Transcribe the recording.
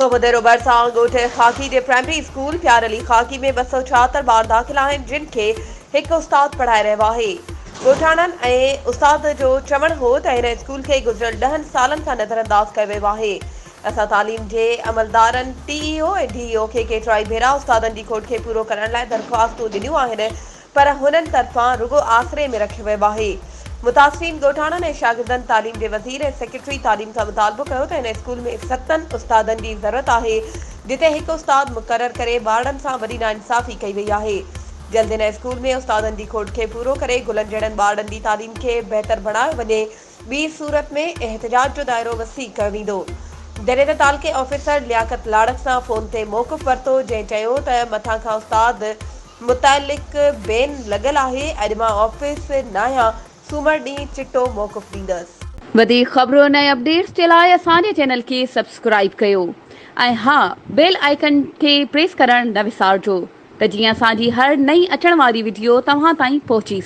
سوڀوديرو ڀرسان ڳوٺ خاڪي جي پرائمري اسڪول پيار علي خاڪي ۾ 276 ٻار داخل آهن جن کي هڪ استاد پڙهائي رهيو آهي. ڳوٺاڻن ۽ استاد جو چوڻ هو ته هن اسڪول کي گذريل ڏهن سالن کان نظرانداز ڪيو ويو آهي. اسان تعليم جي عملدارن ٽي اي او ۽ ڊي اي او کي ڪيترائي ڀيرا استادن جي کوٽ کي پورو ڪرڻ لاء درخواستون ڏنيون آهن پر هنن طرفان رڳو آسري ۾ رکيو ويو آهي. متاثرين ڳوٺاڻن ۽ شاگردن تعليم جي وزير ۽ سيڪريٽري تعليم کان مطالبو ڪيو ته هن اسڪول ۾ ستن استادن جي ضرورت آهي جتي هڪ استاد مقرر ڪري ٻارڙن سان وڏي ناانصافي ڪئي وئي آهي جلد هن اسڪول ۾ استادن جي کوٽ کي پورو ڪري گلن جهڙن ٻارڙن جي تعليم کي بهتر بڻايو وڃي ٻي صورت ۾ احتجاج جو دائرو وسيع ڪيو ويندو. جڏهن ته تعلقي آفيسر لياقت لاڙڪ سان فون تي موقف ورتو جنهن چيو ته مٿان کان استاد متعلق بين لڳل آهي اڄ مان آفيس ناهيان سومر ڏينهن چٽو موقف ڏيندس. وڌيڪ خبرن ۽ اپڊيٽس جي لاء اسان جي چينل کي سبسڪرائيب ڪيو ۽ ها بيل آئيڪن کي پريس ڪرڻ نه وسارجو ته جيئن اسان جي هر نئين اچڻ واري وڊيو توهان تائين پهچي.